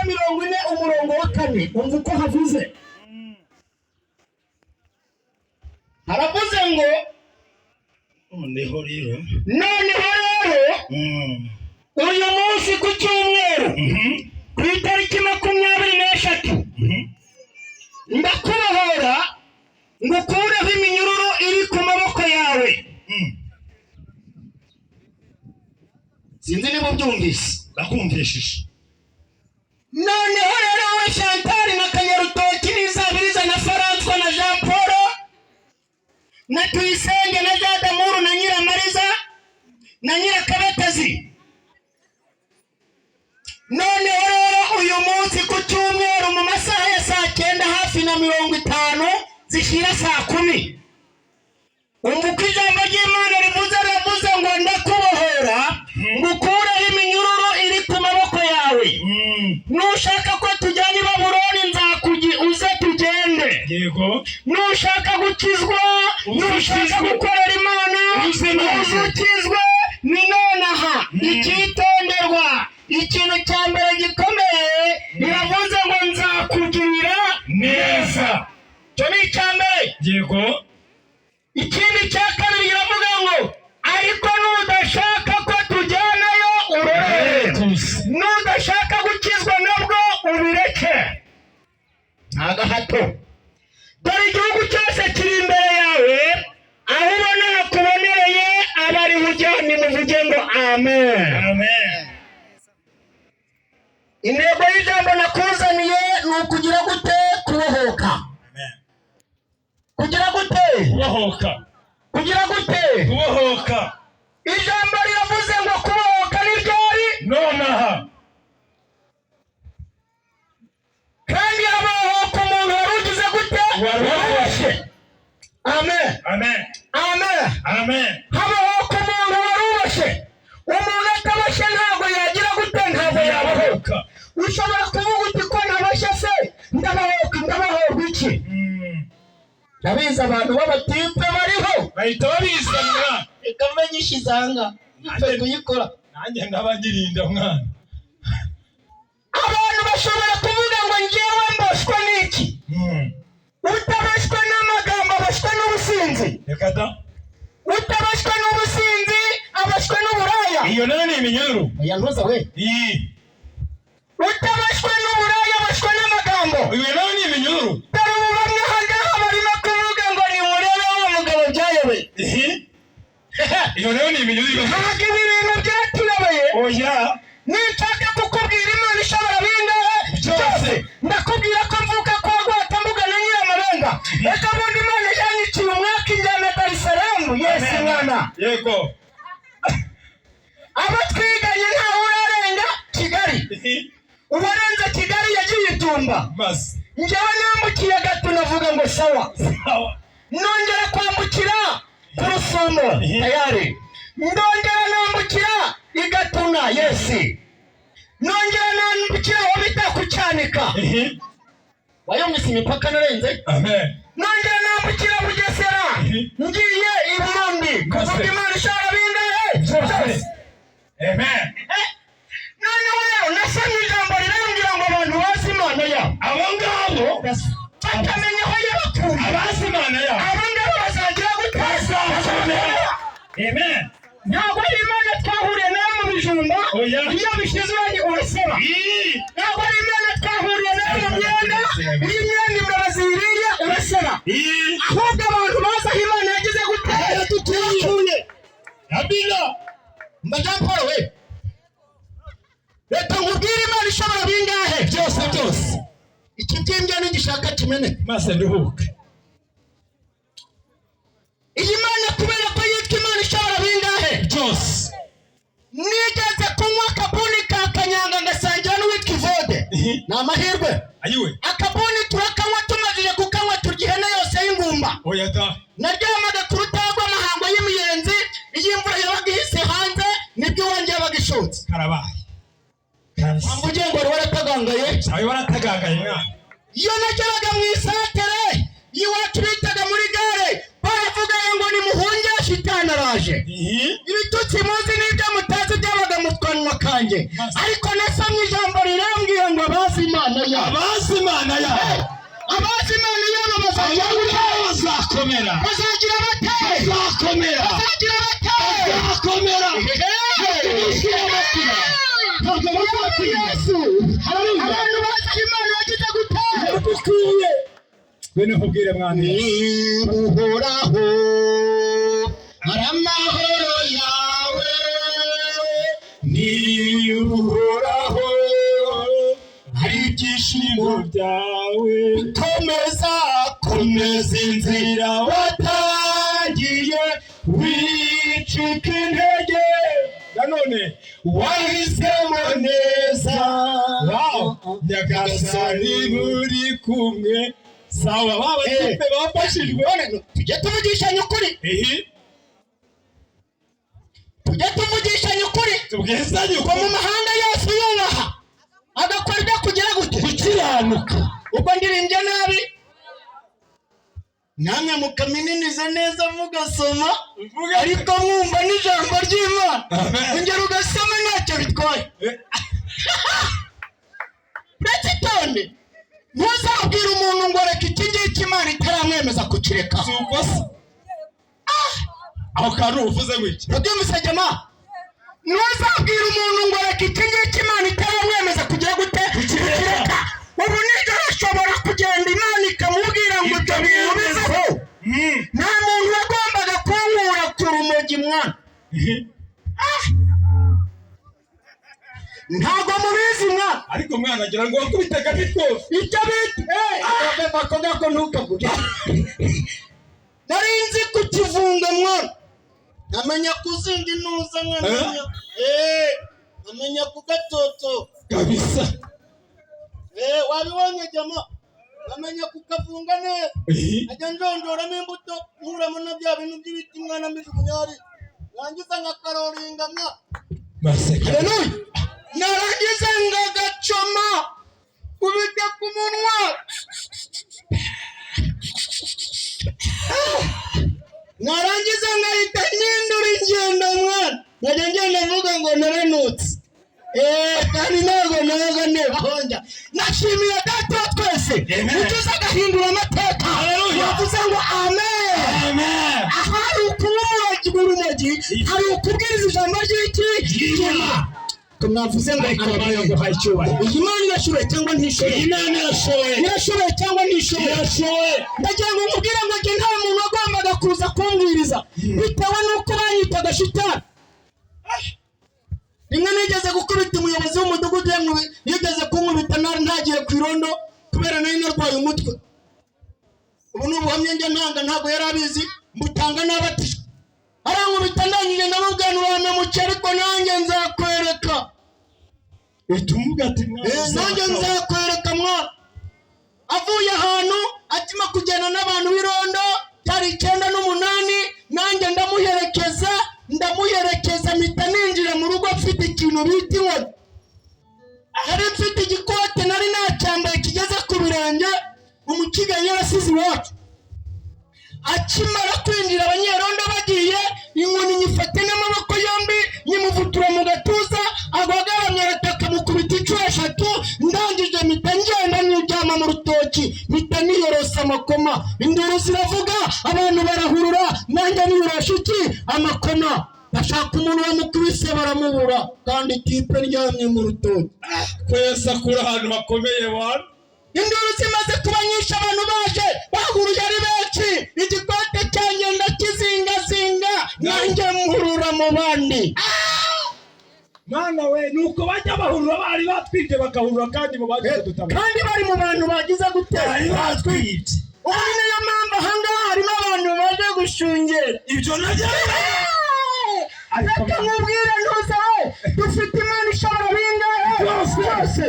Ibice 40 umurongo wa 4, umva uko havuze. Haravuze ngo Noneho rero. Noneho rero, uyu munsi ku cyumweru, ku itariki 23, ndakubohora ngukureho iminyururu iri ku maboko yawe. Sinzi niba ubyumvise. Ndakumvishije. Noneho rero, wowe Chantal na Kanyarutoki n'Izabiriza na Faranswa na Jean Paul na Tuyisenge na Jean Damuru na Nyiramariza na Nyirakabetezi, noneho rero uyu munsi ku cyumweru mu masaha ya saa 9 hafi na 50 zishyira saa 10, umva uko ijambo ry'Imana rivuze. Riravuze ngo: "Ndakubohora ngukureho iminyururu iri ku maboko yawe." Nushaka ko tujyana i Babuloni, nzakugi uze tugende. Nushaka gukizwa, nushaka gukorera Imana, Uze none. uze ukizwe, ni nonaha. Icyitonderwa, ikintu cya mbere gikomeye, biravuze ngo: "Nzakugirira neza." Icyo ni icya mbere. Ikindi cya kabiri biravuga ngo: "Ariko nudashaka ko tujyanayo, urorere." Tuzi. Nudashaka gukizwa nabwo ubireke, nta gahato. "Dore igihugu cyose kiri imbere yawe, aho ubona hakubonereye aba ariho ujya." Nimuvuge ngo amen. Amen. Intego y'ijambo nakuzaniye ni ukugira gute? Kubohoka. Amen. Kugira gute? Kubohoka. Kugira gute? Kubohoka. Ijambo riravuze ngo kubohoka ni ryari? Nonaha. Kandi habohoka umuntu wari ugize gute? Wari Waruboshye. Amen. Amen. Amen. Amen. Habohoka umuntu wari uboshye. Umuntu ataboshye ntabwo yagira gute? Ntabwo yabohoka. Ushobora kuvuga uti: "Ko ntaboshye se ndabohoka, ndabohorwa iki?" Ndabizi, abantu b'abatipe bariho. Bahita babizanira. Reka mbe nyishizanga mpfe kuyikora. Nanjye ndaba nyirinda mwana. Abantu bashobora kuvuga ngo: "Njyewe mboshywe n'iki?" Utaboshywe n'amagambo aboshywe n'ubusinzi. Reka da. Utaboshywe n'ubusinzi aboshywe n'uburaya. Iyo nayo ni iminyururu. Oya, ntuza we. Iyi. Utaboshywe n'uburaya aboshywe n'amagambo. Iyo nayo ni iminyururu. Dore ubu bamwe aha ngaha barimo kuvuga ngo: "Nimurebe wa mugabo byayobeye." Ihi. Iyo nayo ni iminyururu. Ntabwo ibi bintu byatuyobeye. Oya. Ninshaka kukubwira Imana ishobora bingahe? Byose. Byose. Ndakubwira ko mvuka kwa Rwatambuga na Nyiramarenga, reka bundi Imana yanyiciye umwaka injyana Dar es Salaam. Yesi mwana. Abo twiganye ntawe urarenga Kigali. Ihi. Uwarenze Kigali yagiye itumba. Maze. Njyewe nambukiye gato, navuga ngo sawa. Sawa. Nongera kwambukira ku Rusumo, tayari ndongera nambukira i Gatuna. Yesi, nongera nambukira aho bita ku Cyanika. Ihi. Wayumvise imipaka narenze? Amen. Nongera nambukira Bugesera, ngiye i Burundi kuvuga Imana ishobora bingahe? Byose. Amen. Noneho rero nasomye ijambo rirambwira ngo abantu bazi Imana yabo, Abo ngabo bakamenya aho yabakuye, abazi Imana yabo, abo ngabo bazagira gute? Bazakomera. Amen. Ntabwo ari Imana twahuriye nayo mu bijumba. Oya. Iyo bishize uraseba. Ii. Ntabwo ari Imana twahuriye nayo mu myenda. Iyo imyenda imbeba ziyiriye uraseba. Ii. Ahubwo abantu bazi aho Imana yagize gute? Yadukuye. Amina. Mba Jean Paul we, reka nkubwire Imana ishobora bingahe? Byose byose. Ikibyimbya nigishaka kimeneke. Maze nduhuke. Iyi Mana, kubera ko yitwa Imana ishobora bingahe? Byose. Nigeze kunywa akabuni ka kanyanga, ngasangira n'uwitwa Ivode. Ihi. Ni amahirwe. Ayiwe. Akabuni turakanywa, tumajije kukanywa turya ihene yose y'ingumba. Oya da. Naryamaga ku rutagwa amahango y'imiyenzi. Iyo imvura yabaga ihise hanze, nibwo iwanjye yabaga ishotse. Karabaye. Kabisa. Wamba ugiye ngo wari waratagangaye. Sawe waratagangaye mwana. Iyo nageraga mu isantere y'iwacu bitaga muri gare, baravugaga ngo: "Nimuhunge, shitani araje." Ihi. Ibitutsi muzi n'ibyo mutazi byabaga mu kanwa kanjye, ariko nasomye ijambo rirambwira ngo abazi yabo. Abazi Imana yabo. Abazi Imana yabo bazagira Abo gute? ngabo bazakomera. Bazagira bate? Bazakomera. Bazagira bate? Bazakomera. Hey! Amakuba. Ntabwo bazatinya. Yesu. Haleluya. Abantu bazi Imana yagize gute? Dukwiye. Ngwino nkubwire, mwami. Niba Uhoraho ari amahoro yawe, Niba Uhoraho hari ibyishimo byawe, komeza, komeza inzira watangiye, wicika intege. Nanone wahisemo neza. Wow. Nyagasani muri kumwe. Sawa, ba batipe bafashijwe. None tujye tuvugishanya ukuri. Ehe. Tujye tuvugishanya ukuri. Tubwizanye Ngo mu mahanga yose yubaha agakora ibyo kugira gute? Gukiranuka. Ubwo ndirimbye nabi, namwe mukamininiza neza, mugasoma ariko mwumva n'ijambo ry'Imana. Amen. Ongera ugasoma, ntacyo bitwaye. Uretse itonde, ntuzabwire umuntu ngo reka iki ngiki Imana itaramwemeza kukireka. Si uko se? Aho kantu uvuze gutya. Urabyumvise jama? Ntuzabwire umuntu ngo reka iki ngiki Imana itaramwemeza kugira gute? Kukireka. Ubu nijoro ashobora kugenda, Imana ikamubwira ngo ibyo bintu biveho. Nta muntu wagombaga kunkura ku rumogi, mwana. Ntabwo mubizi, mwana. Ariko mwana, agira ngo wakubitaga n'ikofi. Icyo bita ako ngako ntukavuge. Nari nzi kukivunga, mwana, nkamenya kuzinga intuza, nkamenya nkamenya kugatoto. Kabisa. Wabibonye jama? Nkamenya kukavunga neza. Nkajya njonjoramo imbuto, nkuramo na bya bintu by'ibiti, mwana, mbijugunya hariya, nangiza nkakaroringa, mwa. Maseka. Haleluya! Narangiza ngagacoma, kubita ku munwa. Narangiza nkahita mpindura ingendo, mwana, nkajya ngenda mvuga ngo naranutse. Kandi ntabwo nabaga ndeba. Nashimiye Data wa twese Amen. utuze agahindura amateka. Haleluya. Wavuze ngo amen? Amen. Ahari ukuba urumogi, hari ukubwiriza ijambo ry'iki? Ry'Imana. Ko mwavuze ngo Ariko amen? Imana yaguhaye icyubahiro. Iyi Mana irashoboye cyangwa ntishoboye? Imana irashoboye. Irashoboye cyangwa ntishoboye? Irashoboye. Ndagira ngo nkubwire ngo njye nta muntu wagombaga kuza kumbwiriza, bitewe n'uko banyitaga shitani. Rimwe nigeze gukubita umuyobozi w'umudugudu, yigeze kunkubita nari ntagiye ku irondo kubera nari narwaye umutwe. Ubu ni ubuhamya njya ntanga, ntabwo yari abizi, mbutanga n'abatijwe. Arankubita, ndangije ndamubwira nti: "Wampemukiye, ariko nanjye nzakwereka." Uhita umuvuga ati mwana. Nanjye nzakwereka, mwana. Avuye ahantu akima kugenda n'abantu b'irondo, byari 98, nanjye ndamuherekeza, ndamuherekeza, mpita ninjira mu rugo mfite ikintu bita inkoni. Nari mfite igikote, nari nacyambaye kigeze ku birenge, umukiga yarasize iwacu. Akimara kwinjira, abanyerondo bagiye, inkoni nyifate n'amaboko yombi, nyimuvutura mu gatuza, agwa agaramye, arataka, mukubita inshuro eshatu. Ndangije mpita ngenda niryama mu rutoki, mpita niyorosa amakoma. Induru ziravuga, abantu barahurura, nanjye niyorosha iki? Amakoma. Bashaka umuntu wamukubise baramubura, kandi tipe ndyamye mu rutoki. Ko Yesu akura ahantu hakomeye wana. Induru zimaze kuba nyinshi, abantu baje bahuruye ari benshi, igikote cyanjye ndakizingazinga, nanjye mpurura mu bandi. Mana we, nuko bajya bahurura, bari batwibye, bagahurura kandi mu bagiye kudutabara. Kandi bari mu bantu bagize gute? Bari batwibye. Ubu ni nayo mpamvu ahangaha harimo abantu baje gushungera. Ibyo nabyo. Reka nkubwire, ntuzawe, dufite Imana ishobora bingahe? Byose. Byose.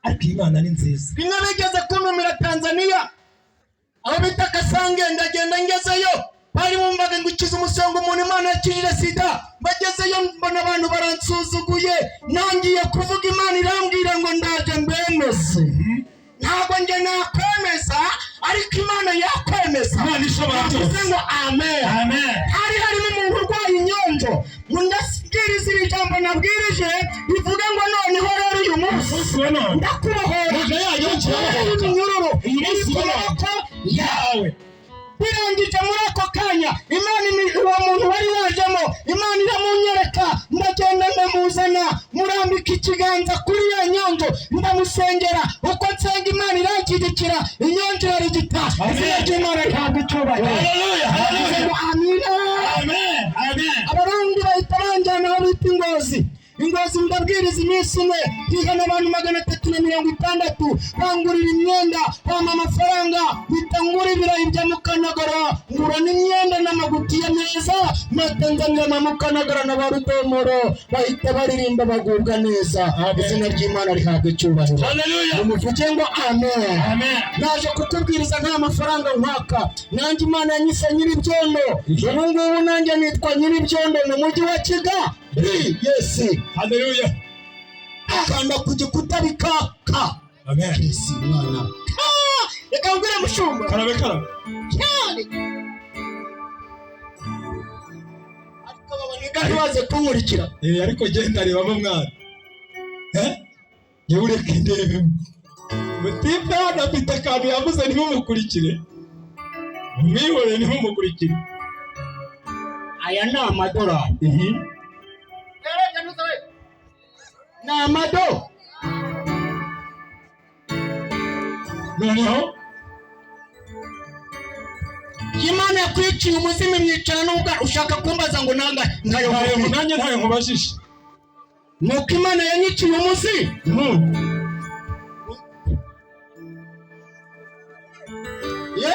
Ariko Imana ni nziza. Rimwe bigeze kuntumira Tanzania, aho bita Kasange, ndagenda. Ngezeyo bari bumvaga ngo ukize umusonga, umuntu Imana yakijije sida. Bagezeyo mbona abantu baransuzuguye. Nangiye kuvuga, Imana irambwira ngo ndaje mbemeze. Ntabwo njye nakwemeza, ariko Imana yakwemeza. Imana ishobora Yavuze byose. ngo amen? Amen. Hari harimo umuntu urwaye inyonjo. Ngo ndabwiriza iri jambo nabwirije, bivuga ngo noneho rero uyu munsi munsi wa none Ndakubohora. Erega ya nyonjo irabohoka. Iminyururu Uyu iri munsi ku wa none. maboko Yawe. Birangije muri ako kanya, Imana uwo muntu wari wajemo, Imana iramunyereka. Ndagenda, ndamuzana, murambika ikiganza kuri ya nyonjo, ndamusengera. Uko nsenga, Imana iranshyigikira, inyonjo irarigita. Izina ry'Imana rihabwa icyubahiro. Haleluya, Yavuze haleluya. ngo amina. Amen, amen. Abarundi bahita banjyana aho bita Ingozi. Ingozi ndabwiriza iminsi 4, higana abantu 360, bangurira imyenda, bampa amafaranga, mpita ngura ibirayi bya Mukanagara, ngura n'imyenda n'amagutiya meza, mpita nzanira na Mukanagara na ba Rudomoro, bahita baririmba bagubwa neza. Izina ry'Imana rihabwa icyubahiro. Haleluya. Mumuvuge ngo amen. Amen. Naje kukubwiriza nta mafaranga nkwaka. Nanjye Imana yanyise nyir'ibyondo. Ubu ngubu nanjye nitwa nyir'ibyondo mu mujyi wa Kigali. Yes. Haleluya. Akanda ku gikuta bikaka. Amen. Yes, mwana. Ah, reka nkubwire, mushumba. Karabe, karabe. Cyane, ariko baboneka ntibaze kunkurikira. Eh, ariko genda rebamo mwana. Eh? Yewe, ureke ndebemo. Mutipe hano afite akantu yavuze, ntimumukurikire. Mwihore, ntimumukurikire. Aya ni amadolari. Ni amado Noneho Imana yakwiciye umuzimu mwicara n'ubwo ushaka kumbaza ngo nanga ntayo nkayo. Nanjye ntayo nkubajije. Nuko Imana yanyiciye umuzi. Ye,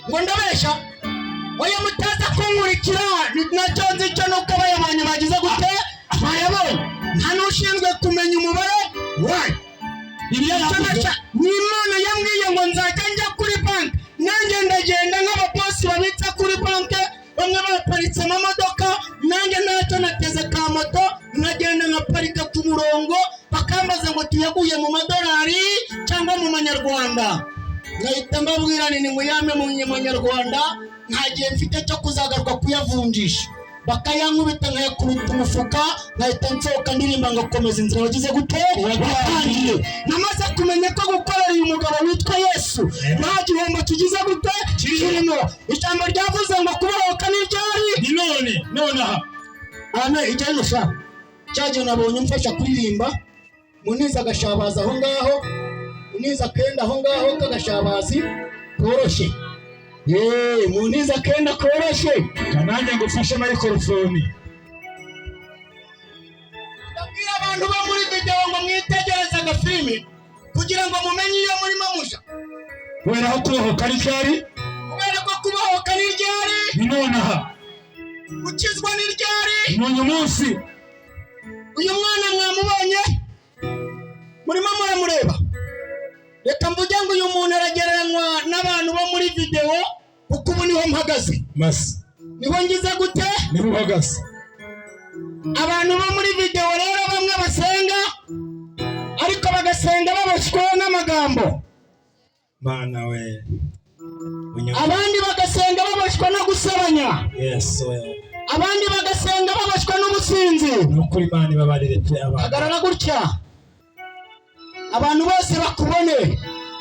ngo ndabeshya? Oya, mutaza kunkurikira. Nacyo nzi cyo nuko abayabonye bagize gute? Bayabonye. Nta n'ushinzwe kumenya umubare wayo. Bibiliya Icyo yavuze ni Imana yambwiye ngo nzajya njya kuri banki, nanjye ndagenda nk'ababosi babitsa kuri banki, bamwe baparitse amamodoka, nanjye ntacyo nateze ka moto, nkagenda nkaparika ku murongo, bakambaza ngo tuyaguye mu madolari cyangwa mu manyarwanda? Nkahita mbabwira ni nimuyame mu manyarwanda, nta gihe mfite cyo kuzagaruka kuyavunjisha. Bakayankubita, nkayakubita umufuka, nkahita nsohoka ndirimba, ngakomeza inzira wagize gute? Watangiye. Namaze kumenya ko gukorera uyu mugabo witwa Yesu nta gihombo kigize gute? Kirimo. Ijambo ryavuze ngo kubohoka ni ryari? Ni none, nonaha. Ame ijyanye sha cyagihe nabonye umfasha kuririmba, muniza agashabazi aho ngaho, muniza akenda aho ngaho k'agashabazi koroshye. Yeee, muniza akenda koroshye. Kananjye ngufashe microphone. Ndabwira abantu bo muri videwo ngo mwitegereze agafilimi kugira ngo mumenye iyo murimo muja. Kubera aho kubohoka ari ryari? Kubera ko kubohoka ni ryari? Ni nonaha. Gukizwa ni ryari? Ni uyu munsi. Uyu mwana mwamubonye, murimo muramureba. Reka mvuge ngo uyu muntu aragereranywa n'abantu bo muri videwo, kuko ubu niho mpagaze. Masi. Niho ngize gute? Niho uhagaze. Abantu bo muri videwo rero, bamwe basenga ariko bagasenga baboshywe n'amagambo. Mana we. Abandi bagasenga baboshywe no gusebanya. Yesu we. Abandi bagasenga baboshywe n'ubusinzi. Ni ukuri, Imana ibabarire pe abantu. Hagarara gutya, abantu bose bakubone,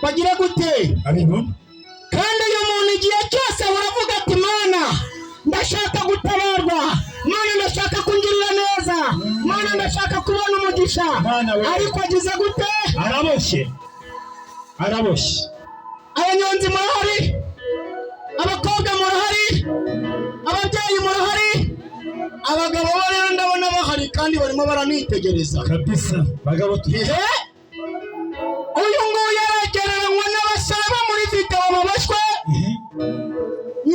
bagire gute? Abibona. Kandi uyu muntu igihe cyose uravuga ati: "Mana, ndashaka gutabarwa. Mana, ndashaka kungirira neza. Mana, ndashaka kubona umugisha." Mana we. Ariko agize gute? Araboshye, araboshye. Abanyonzi murahari, abakobwa murahari, ababyeyi murahari, abagabo bo rero ndabona bahari kandi barimo baranitegereza. Kabisa, bagabo tu. Ehe, uyu nguyu aragereranywa n'abasore bo muri videwo baboshywe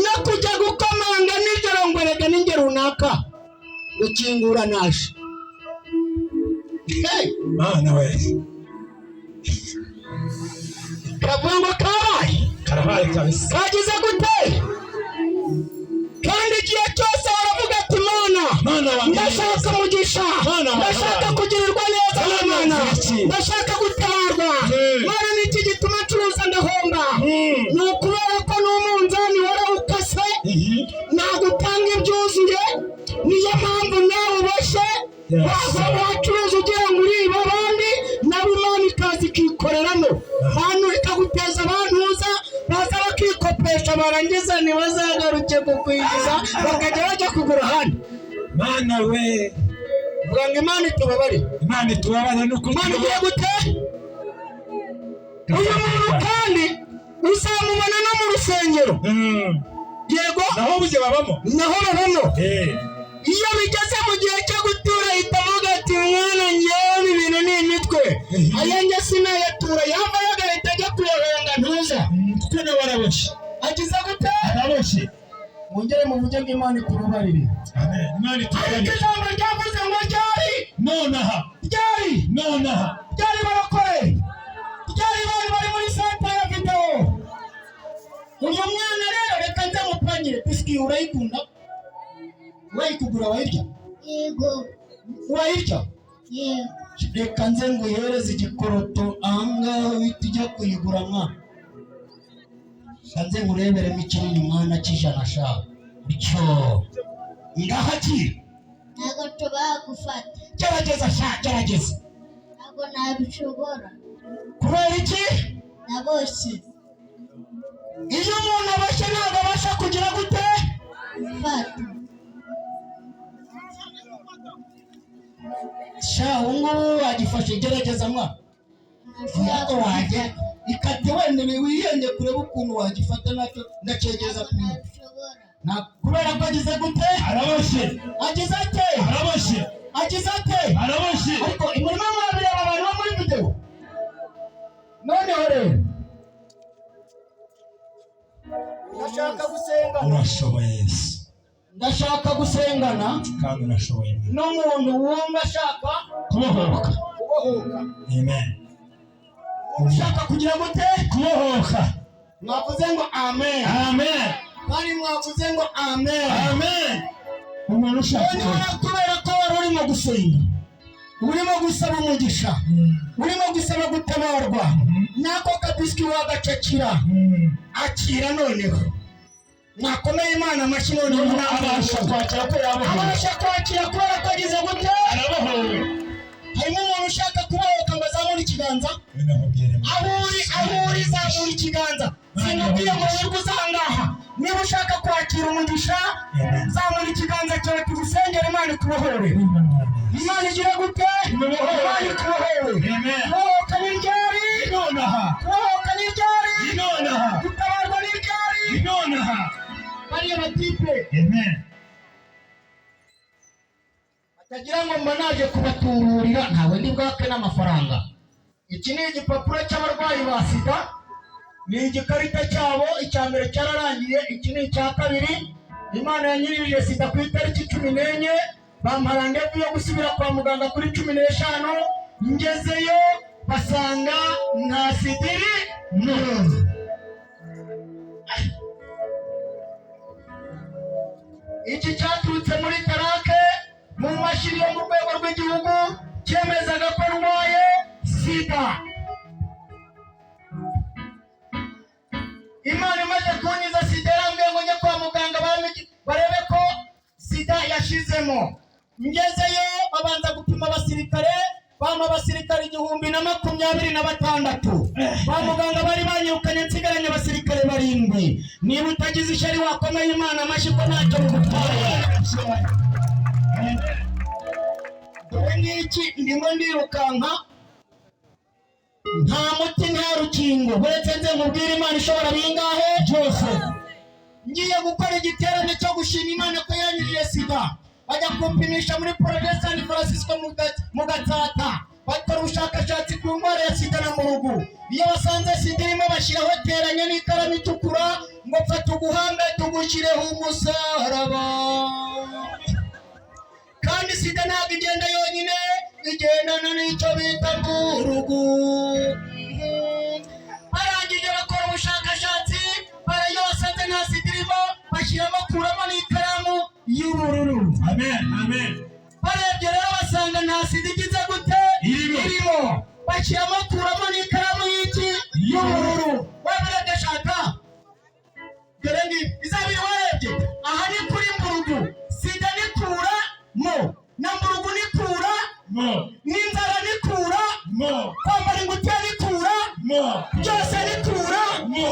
no kujya gukomanga nijoro ngo erega ninjye runaka, gukingura naje. Hey, Mana we. Kavuga ngo kabaye. Karabaye kabisa. Kagize gute? Kandi igihe cyose baravuga ati: "Mana, Mana wanjye. ndashaka umugisha, Mana wanjye. ndashaka kugirirwa neza Mana n'Imana, iki? ndashaka gutabarwa. Mana, ni iki gituma ncuruza ndahomba?" Ni ukubera ko n'umunzani warawukase, ntabwo utanga ibyuzuye. Niyo mpamvu nawe Waza wacuruza ugira ngo uriba abandi, nabo Imana ikaza ikikoreramo bantu, ikaguteza abantuza baza bakikopesha, barangiza ntibazagaruke kukwigiza, bakajya bajya kugura ahandi. Mana we! Vuga ngo Imana itubabare. Imana itubabare n'ukuri. Imana igiye gute? Uyu muntu kandi uzamubona no mu rusengero. Yego. Naho bujye babamo. Naho babamo. Eh. Iyo bigeze mu gihe cyo gutura, ahita avuga ati: "Mwana, ngewe ibintu ni imitwe, ayanjye sinayatura." Yavayo agahita ajya kuyahonga ntuza. Kuko nawe araboshye. Agize gute? Araboshye. Mwongere muvuge ngo Imana itubabarire. Amen. Imana Ariko itubabarire. ijambo ryavuze ngo ryari? Nonaha. Ryari? Nonaha. Ryari barakore? Ryari bari bari muri centre ya vidéo? Uyu mwana rero, reka nze mupangire biscuit. Urayikunda? Urayikugura wayirya? Yego. Urayirya? Yego. Reka nze nguhereze igikoroto ahangaha, uhita ujya kuyigura mwana. Reka nze nkureberemo ikinini mwana cy'ijana sha, bityo ngahakira. Ntabwo nshobora gufata. Gerageza sha, gerageza. Ntabwo nabishobora. Kubera iki? Ndaboshye. Iyo umuntu aboshye ntabwo abasha kugira gute? Gufata. Sha, ubu ngubu wagifashe, gerageza mwana. Ntashobora. Ntabwo wajya ikate, wenda wihende kureba ukuntu wagifata nacyo, ndacyegereza Ntabwo ku muntu. nabishobora. Kubera ko agize gute? Araboshye. Agize ate? Araboshye. Agize ate? Araboshye. Ariko imurimo murabireba, abantu bo muri vidéo. Noneho rero ndashaka gusengana. Urashoboye Yesu. Ndashaka gusengana Kandi urashoboye. n'umuntu wumva ashaka Kubohoka. kubohoka. Amen. Ushaka kugira gute? Kubohoka. Mwavuze ngo amen. Amen. Kandi mwavuze ngo amen. Amen. Umuntu ushaka Noneho kubera ko wari urimo gusenga, urimo gusaba umugisha, urimo gusaba gutabarwa, n'ako kabiscuit wagacakira. Akira noneho, mwakomeye Imana amashyi noneho. Abasha kwakira ko yabohowe. Abasha kwakira kubera ko agize gute? Arabohowe. Harimo umuntu ushaka kubohoka ngo azamure ikiganza. Aho uri, aho uri, zamura ikiganza. Sinubwiye ngo wirirwe uza ahangaha. Niba ushaka kwakira umugisha, zamura ikiganza cyawe tugusengere, Imana ikubohore. Imana igira gute? Imana ikubohore. Kubohoka ni ryari? Nonaha. Kubohoka ni ryari? Nonaha. Gutabarwa ni ryari? Nonaha. Bariya batipe Amen. batagira ngo mba naje kubatuburira, ntawe ndi bwake n'amafaranga. Iki ni igipapuro cy'abarwayi ba sida, ni igikarita cyabo. Icya mbere cyararangiye, iki ni icya kabiri. Imana yanyirije sida ku itariki 14, bampa rendez-vous yo gusubira kwa muganga kuri 15. Ngezeyo basanga nta sida iri mu nzu. Iki cyaturutse muri tarake mu mashini yo mu rwego rw'igihugu, cyemezaga ko ndwaye sida. Imana imaze kunkiza sida, yarambwiye ngo njye kwa muganga barebe ko sida yashizemo. Ngezeyo babanza gupima abasirikare, bampa abasirikare 1026. Kwa muganga bari banyirukanye nsigaranye abasirikare barindwi. Niba utagize ishyari, wakomeye Imana amashyi ko ntacyo bigutwaye. Dore ngiki, ndimo ndirukanka, nta muti nta rukingo. Uretse nze nkubwire, Imana ishobora bingahe? Byose. Ngiye gukora igiterane cyo gushima Imana ko yanyirije sida. Bajya kumpimisha muri Projet San Francisco mu Gatsata, bakora ubushakashatsi ku ndwara ya sida na murugu. Iyo basanze sida irimo, bashyiraho teranya n'ikaramu itukura ngo pfa tuguhambe tugushyireho umusaraba. Kandi sida ntabwo igenda yonyine, igendana n'icyo bita mburugu. Barangije bakora ubushakashatsi, iyo basanze nta sida irimo, bashyiramo kuramo n'ikaramu y'ubururu. Amen. Amen. Barebye rero basanga nta sida igize gute? Irimo. Irimo. Bashyiramo kuramo n'ikaramu y'iki? Y'ubururu. Wabirebye shaka, dore ngibi izabiri warebye aha ni kuri mburugu. Sida ni kura mo na mburugu ni kura. Mo. N'inzara nikura. Mo. Kwambara ingutiya nikura. Mo. Byose nikura. Mo.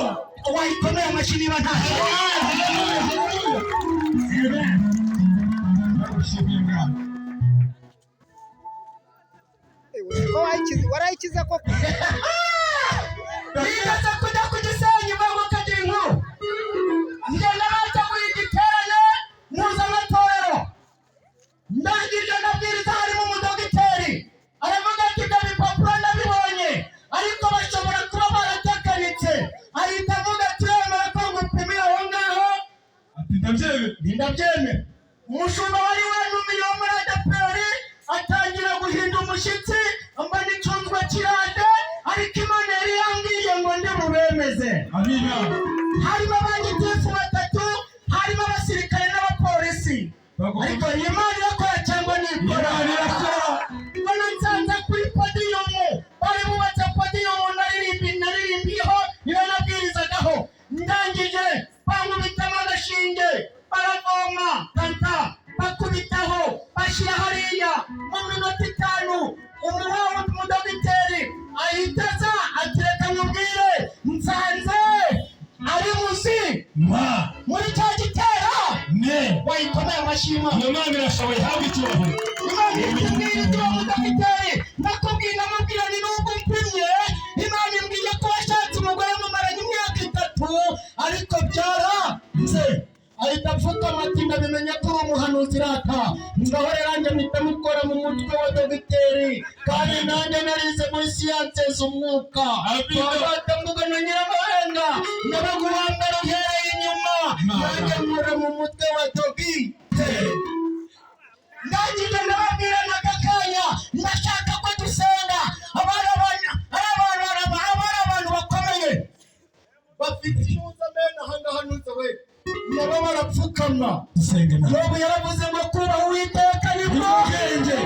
Wayikomeye amashyi niba nta. Haleluya, haleluya. Amen. Ndagushimiye Mwami. Ko wayikize, warayikize koko? Nigeze kujya ku Gisenyi ngo kagira inkuru, ngenda bateguye igiterane mpuzamatorero, ndangije ndabwiriza, harimo umudogiteri, aravuga ati: "Ibyo bipapuro ndabibonye, ariko bashobora kuba baratekanitse." Ahita avuga ati: "Uremera ko ngupimiye aho ngaho?" Ati: "Ndabyemera." "Ndabyemera." Umushumba wari wanumiye wo muri ADEPR atangira guhinda umushyitsi, mbona icunzwe kirande, ariko Imana yari yambwiye ngo ndi bubemeze. Amina. Harimo abagitifu batatu, harimo abasirikare n'abapolisi, ariko iyi Imana irakora cyangwa ntikora? Imana irakora. Mbona nsanze kuri podium, bari bubatse podium, naririmbi naririmbiyeho, niyo nabwirizagaho. Ndangije bankubitamo agashinge, baravoma kanta, bakubitaho, bashyira hariya. Mu minota 5 umuhungu umudogiteri ahita aza ati: "Reka nkubwire, nsanze ari muzi." Ma. Muri cya gitera. Ne. Wayikomeye amashyi Imana. Iyo Mana irashoboye, habwa icyubahiro. Imana itubwira ibyo uwo mudogiteri ndakubwira, ndamubwira ni nubwo mpimye, Imana imbwiye ko washatse umugore mumaranye imyaka 3, ariko byaranze. Ahita apfukama ati: "Ndabimenya ko uri umuhanuzi rata." Ngaho rero nanjye mpita mukora mu mutwe wa dogiteri, kandi nanjye narize muri siyanse z'umwuka. Twabata mvuga na nyiramahanga, ndabaga uwa mbere uhereye inyuma, nanjye nkora mu mutwe wa dogiteri. Ndangije ndababwira n'aka kanya ndashaka ko dusenga. Abari abantu, ari abantu, ari abantu bakomeye bafite impuzamena ahangaha ntuze we, nabo barapfukama. Dusenge Imana. Yobu yaravuze ngo kubaha Uwiteka nibwo ubwenge.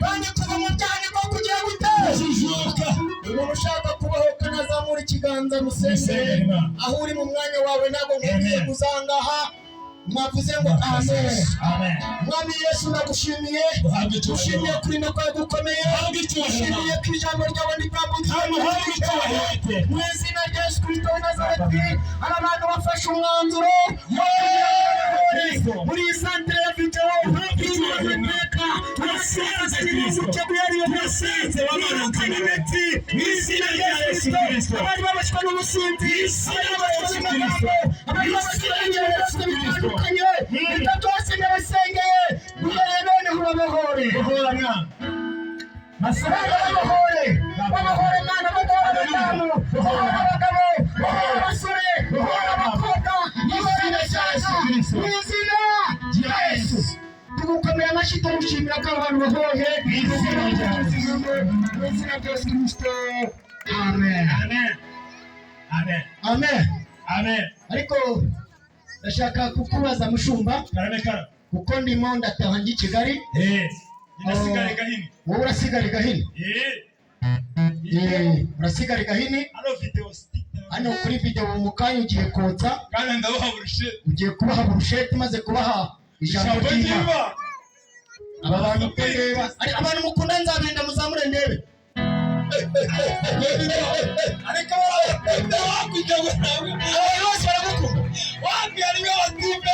Kandi kuva mu byaha niko kugiye gute? Kujijuka. Umuntu ushaka kubahoka nazamura ikiganza musenge. Musenge Imana. Aho uri mu mwanya wawe, ntabwo nkubwiye Amen. kuzangaha, mwavuze ngo amen. Amen. Mwami Yesu, ndagushimiye. Uhabwe icyubahiro. Ushimiye kurinda kwawe gukomeye. Uhabwe icyubahiro. Ushimiye ko ijambo ryawe ritambutse. Uhabwe icyubahiro iteka. Mu izina rya Yesu Kristo w'i Nazareti, hari abantu bafashe umwanzuro Kristo. muri iyi santere ya videwo iteka. Turasenze Kristo. Turasenze Birukana imiti mu izina rya Yesu Kristo. Abari babashywa n'ubusinzi, abari babashywa n'amagambo, abari babashywa n'ibintu byose bitandukanye, ibyo byose ndabasengeye, duhereye noneho ubabohore. Bohora Mwana. Bana babohore, babohore Mana, babohore abadamu, bohore abagabo, bohore abasore, bohore abakobwa, bohore abasaza, mu izina rya Yesu. Tugukomera amashyi, tumushimira ko abantu bahoye Mu izina rya Yesu. Mu izina rya Yesu Kristo, amen. Amen. Amen. Amen. Amen. Ariko ndashaka kukubaza, mushumba, Karame, karame. kuko ndimo ndataha njya i Kigali. Eh. Ndasigara Gahini. Wowe urasigara i Gahini? Eh. Eh, urasigara i Gahini. Hano video stick. Hano kuri video mu kanya ugiye kotsa. Kandi ndabaha burusheti. Ugiye kubaha burusheti, maze kubaha ijambo Ijambo ry'Imana. ry'Imana. Aba bantu uko ndeba ari abantu mukunda Nzabinda, muzamure ndebe. Ariko wakujya ngo ntabwo Abantu bose baragukunda. wapi, harimo abatipe.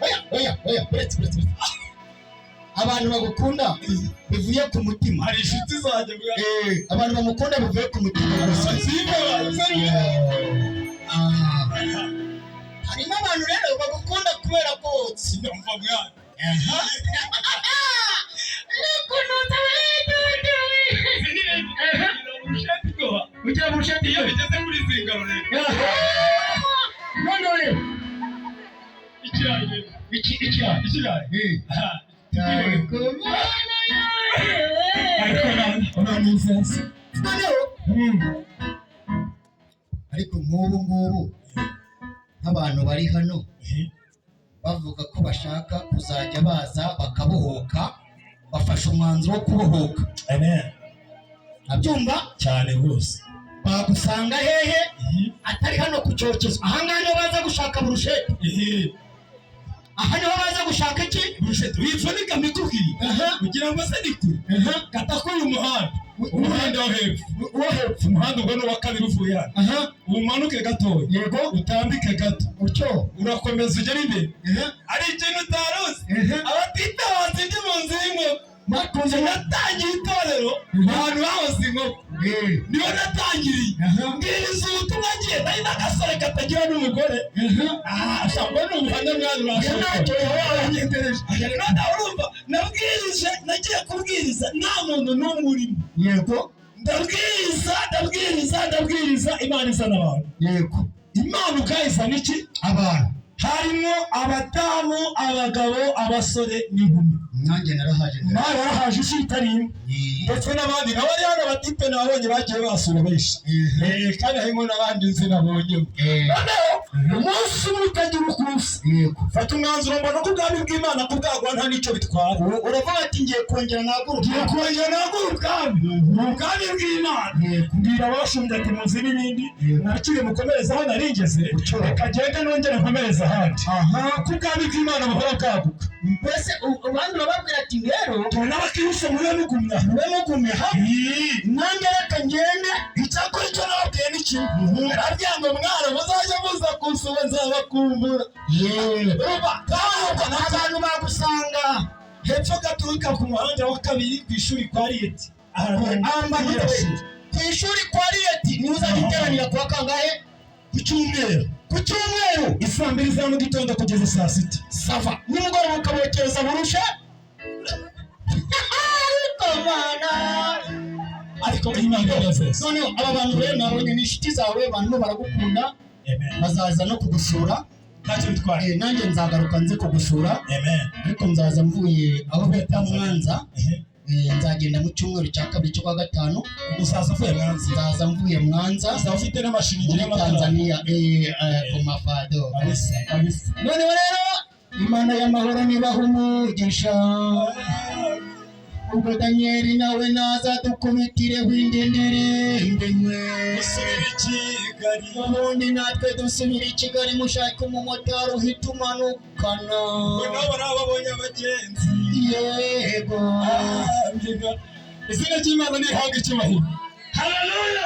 Oya, oya, oya, uretse, uretse, uretse. Abantu bagukunda bivuye ku mutima. Hari inshuti zanjye bwa. Eh, abantu bamukunda bivuye ku mutima gusa. Abatipe bazeruye. Ah. Harimo abantu rero bagukunda kubera ko Ndumva mwana. Burusheti goha. Ugira burusheti. Iyo bigeze kuri izi ngaro rero. None rero Ikirayi rero. Iki ikirayi? Ikirayi. Eh. Aha. Ariko uranezeza. Noneho ariko nk'ubu ngubu nk'abantu bari hano bavuga ko bashaka kuzajya baza bakabohoka, bafashe umwanzuro wo kubohoka. Amen. Abyumva? Cyane rwose. Bagusanga hehe atari hano ku cyokezo? Ahangaha niho baza gushaka burusheti. Aha niho baza gushaka iki? Burusheti wipfunika mbikubwiye kugira ngo se ni kure. Kata kuri uyu muhanda, umuhanda wo hepfo, Wo hepfo. Umuhanda ubwo ni uwa kabiri uvuye hano. Umanuke gatoya, Yego. utambike gato, Utyo. urakomeza ugera imbere. Hari ikintu utaruzi: abatitabaza indi mu nzu y'inkoko. Bakunze. Natangiye itorero ahantu hahoze inkoko, niho natangiriye mbwiriza ubutumwa. Ngiye nari n'agasore katagira n'umugore. Ah, shabwo ni ubuhamya mwana, urashoboye. None urumva, nabwirije, nagiye kubwiriza nta muntu n'umwe urimo. Ndabwiriza, ndabwiriza, ndabwiriza, Imana izana abantu. Imana ukayizana iki? Abantu. Harimo abadamu, abagabo, abasore n'inkumi. Nanjye narahaje. Nawe warahaje isi itari imwe, ndetse n'abandi nabo ari hano batipe nabonye bagiye basura benshi. Kandi harimo n'abandi nzi nabonye. Noneho umunsi umwe utagira uko usa, fata umwanzuro, mbona ko ubwami bw'Imana kubwagwa nta n'icyo bitwara. Uravuga ati: "Ngiye kongera naguruka." Ngiye kongera nagura ubwami, ubwami bw'Imana. Mbwira abashumbye ati: "Muzi n'ibindi, nakire mukomereze aho naringeze, reka ngende nongere nkomereze ahandi, ko ubwami bw'Imana buhora bwaguka." Mbese abandi urababwira ati: "Rero Tubona abakristo mube mugumya." Mube mugumye ha, nanjye reka ngende. Icyakora icyo nababwiye ni kimwe, narabwiye ngo: "Mwana, muzajya muza kunsura, nzabakumbura." Urumva Ahubwo abantu bagusanga hepfo gaturuka ku muhanda wa kabiri ku ishuri kwa Riyeti. Amba ku ishuri kwa Riyeti niho uzajya uteranira kuwa kangahe? Ku cyumweru. Ku cyumweru. Isaa 2 za mu gitondo kugeza saa 6. Ça va, nimugoroba ukabokereza burusha, ariko Mana. Ariko Imana inezeza. Noneho aba bantu rero nabonye ni inshuti zawe, abantu baragukunda, bazaza no kugusura. Ntacyo bitwaye. Nanjye nzagaruka nze kugusura. Amen. Ariko nzaza mvuye aho bita Mwanza. Nzagenda mu cyumweru cya kabiri cyo kwa gatanu. Uzaza uvuye Mwanza? Nzaza mvuye Mwanza. Uzaba ufite n'amashiringi Muri y'amatara. Tanzania, ku mafado. Kabisa, kabisa. Noneho rero Imana y'amahoro nibaha umugisha. Ubwo Daniyeli nawe naza dukubitireho indi ndirimbo imwe. Usubira i Kigali. Ubundi natwe dusubira i Kigali, mushake umumotari uhita umanukana. Ubwo nabo babonye abagenzi. Yego. Ah, mbega. Izina ry'Imana nirihabwe icyubahiro, haleluya.